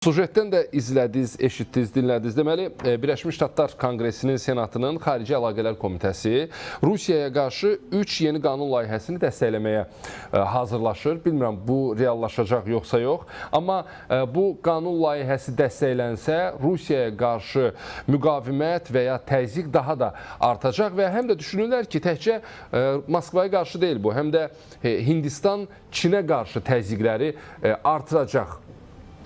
Sujetdən də izlədiniz, eşitdiniz, dinlədiniz. Deməli, Birləşmiş Ştatlar Konqresinin Senatının Xarici Əlaqələr Komitəsi Rusiyaya qarşı 3 yeni qanun layihəsini dəstəkləməyə hazırlaşır. Bilmirəm, bu reallaşacaq yoxsa yox. Amma bu qanun layihəsi dəstəklənsə, Rusiyaya qarşı müqavimət və ya təzyiq daha da artacaq və həm də düşünürlər ki, təkcə Moskvaya qarşı deyil bu, həm də Hindistan Çinə qarşı təzyiqləri artıracaq.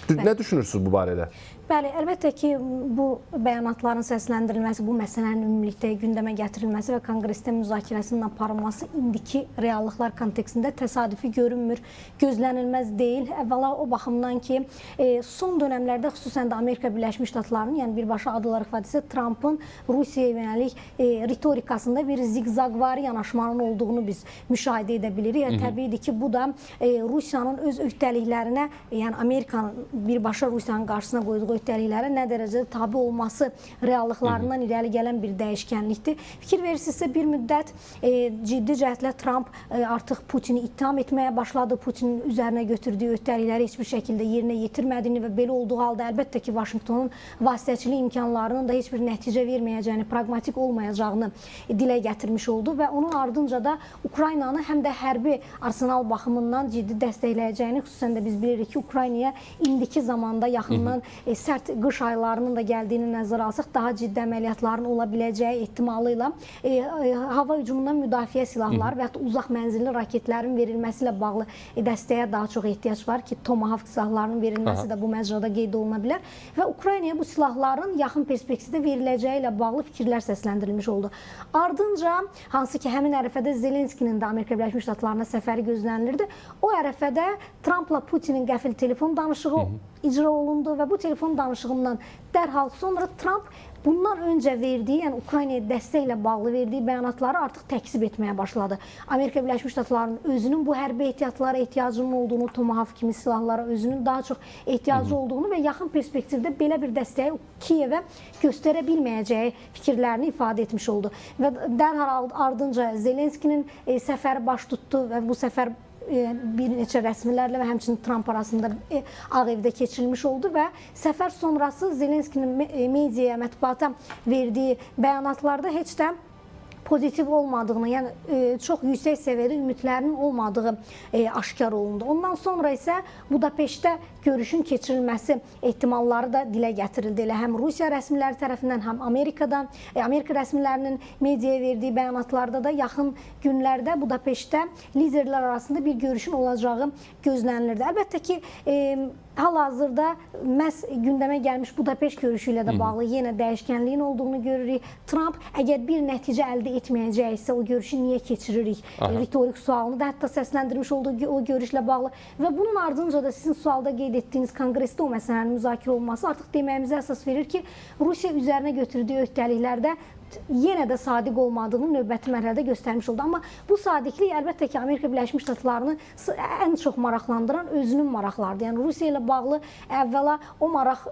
Nə düşünürsünüz bu barədə? Bəli, əlbəttə ki, bu bəyanatların səsləndirilməsi, bu məsələnin ümumilikdə gündəmə gətirilməsi və Konqresdə müzakirəsinin aparılması indiki reallıqlar kontekstində təsadüfi görünmür, gözlənilməz deyil. Əvvəla o baxımdan ki, son dönəmlərdə xüsusən də Amerika Birləşmiş Ştatlarının, yəni birbaşa adı olaraq ifadə etsək, Trumpın Rusiyaya yönəlik ritorikasında bir ziqzaqvari yanaşmanın olduğunu biz müşahidə edə bilirik. Yəni, təbiidir ki, bu da Rusiyanın öz öhdəliklərinə, yəni Amerikanın birbaşa Rusiyanın qarşısına qoyduğu öhdəliklərə nə dərəcədə tabi olması reallıqlarından irəli gələn bir dəyişkənlikdir. Fikir verirsinizsə, bir müddət ciddi cəhdlə Trump artıq Putini ittiham etməyə başladı. Putinin üzərinə götürdüyü öhdəlikləri heç bir şəkildə yerinə yetirmədiyini və belə olduğu halda əlbəttə ki, Vaşinqtonun vasitəçilik imkanlarının da heç bir nəticə verməyəcəyini, praqmatik olmayacağını dilə gətirmiş oldu və onun ardınca da Ukraynanı həm də hərbi arsenal baxımından ciddi dəstəkləyəcəyini, xüsusən də biz bilirik ki, Ukraynaya indiki zamanda yaxından sərt qış aylarının da gəldiyini nəzərə alsaq, daha ciddi əməliyyatların ola biləcəyi ehtimalı ilə hava hücumundan müdafiə silahları və yaxud da uzaq mənzilli raketlərin verilməsi ilə bağlı dəstəyə daha çox ehtiyac var ki, Tomahawk silahlarının verilməsi də bu məcrada qeyd oluna bilər və Ukraynaya bu silahların yaxın perspektivdə veriləcəyi ilə bağlı fikirlər səsləndirilmiş oldu. Ardınca, hansı ki, həmin ərəfədə Zelenskinin də Amerika Birləşmiş Ştatlarına səfəri gözlənilirdi, o ərəfədə Trumpla Putinin qəfil telefon danışığı icra olundu və bu telefon danışığından dərhal sonra Trump bundan öncə verdiyi, yəni Ukraynaya dəstəklə bağlı verdiyi bəyanatları artıq təkzib etməyə başladı. Amerika Birləşmiş Ştatlarının özünün bu hərbi ehtiyatlara ehtiyacının olduğunu, Tomahawk kimi silahlara özünün daha çox ehtiyacı olduğunu və yaxın perspektivdə belə bir dəstəyi Kiyevə göstərə bilməyəcəyi fikirlərini ifadə etmiş oldu. Və dərhal ardınca Zelenskinin səfəri baş tutdu və bu səfər bir neçə rəsmilərlə və həmçinin Trump arasında Ağ Evdə keçirilmiş oldu və səfər sonrası Zelenskinin mediaya, mətbuata verdiyi bəyanatlarda heç də pozitiv olmadığını, yəni çox yüksək səviyyədə ümidlərinin olmadığı aşkar olundu. Ondan sonra isə Budapeştdə görüşün keçirilməsi ehtimalları da dilə gətirildi. Elə həm Rusiya rəsmiləri tərəfindən, həm Amerikadan, Amerika rəsmilərinin mediaya verdiyi bəyanatlarda da yaxın günlərdə Budapeştdə liderlər arasında bir görüşün olacağı gözlənilirdi. Əlbəttə ki, hal-hazırda məhz gündəmə gəlmiş Budapeşt görüşü ilə də bağlı yenə dəyişkənliyin olduğunu görürük. Trump əgər bir nəticə əldə etməyəcəksə, o görüşü niyə keçiririk? Ritorik sualını da hətta səsləndirmiş olduğu o görüşlə bağlı və bunun ardınca da sizin sualda qeyd etdiyiniz Konqresdə o məsələnin müzakirə olunması artıq deməyimizə əsas verir ki, Rusiya üzərinə götürdüyü öhdəliklərdə yenə də sadiq olmadığını növbəti mərhələdə göstərmiş oldu. Amma bu sadiqlik əlbəttə ki, Amerika Birləşmiş Ştatlarını ən çox maraqlandıran özünün maraqlarıdır. Yəni Rusiya ilə bağlı əvvəla o maraq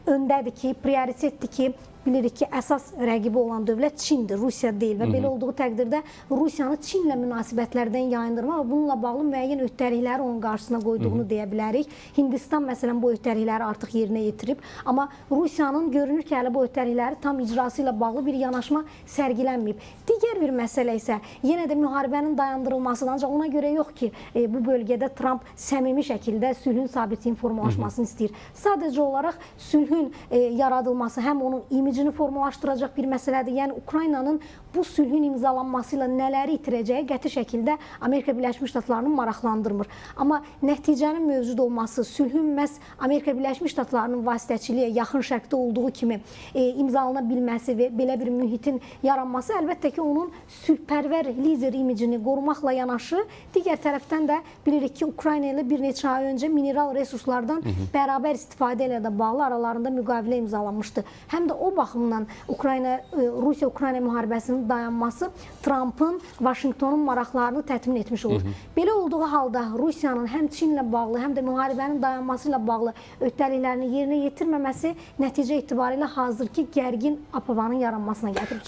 öndədir ki, prioritetdir ki, bilirik ki, əsas rəqibi olan dövlət Çindir, Rusiya deyil və belə olduğu təqdirdə Rusiyanı Çinlə münasibətlərdən yayındırmaq və bununla bağlı müəyyən öhdəlikləri onun qarşısına qoyduğunu deyə bilərik. Hindistan məsələn bu öhdəlikləri artıq yerinə yetirib, amma Rusiyanın görünür ki, hələ bu öhdəlikləri tam icrası ilə bağlı bir yanaşma sərgilənməyib. Digər bir məsələ isə yenə də müharibənin dayandırılmasıdır, ancaq ona görə yox ki, bu bölgədə Trump səmimi şəkildə sülhün sabitliyin formalaşmasını istəyir. Sadəcə olaraq sülhün yaradılması həm onun imicini formalaşdıracaq bir məsələdir. Yəni Ukraynanın bu sülhün imzalanması ilə nələri itirəcəyi qəti şəkildə Amerika Birləşmiş Ştatlarını maraqlandırmır. Amma nəticənin mövcud olması, sülhün məhz Amerika Birləşmiş Ştatlarının vasitəçiliyi Yaxın Şərqdə olduğu kimi imzalana bilməsi və belə bir mühitin yaranması əlbəttə ki, onun sülhpərvər lider imicini qorumaqla yanaşı, digər tərəfdən də bilirik ki, Ukrayna ilə bir neçə ay öncə mineral resurslardan bərabər istifadə ilə də bağlı aralarında müqavilə imzalanmışdı. Həm də o baxımdan Rusiya-Ukrayna müharibəsinin dayanması Trumpın, Vaşinqtonun maraqlarını təmin etmiş olur. Belə olduğu halda Rusiyanın həm Çinlə bağlı, həm də müharibənin dayanması ilə bağlı öhdəliklərini yerinə yetirməməsi nəticə etibarilə hazırki gərgin APV-nın yaranmasına gətirib.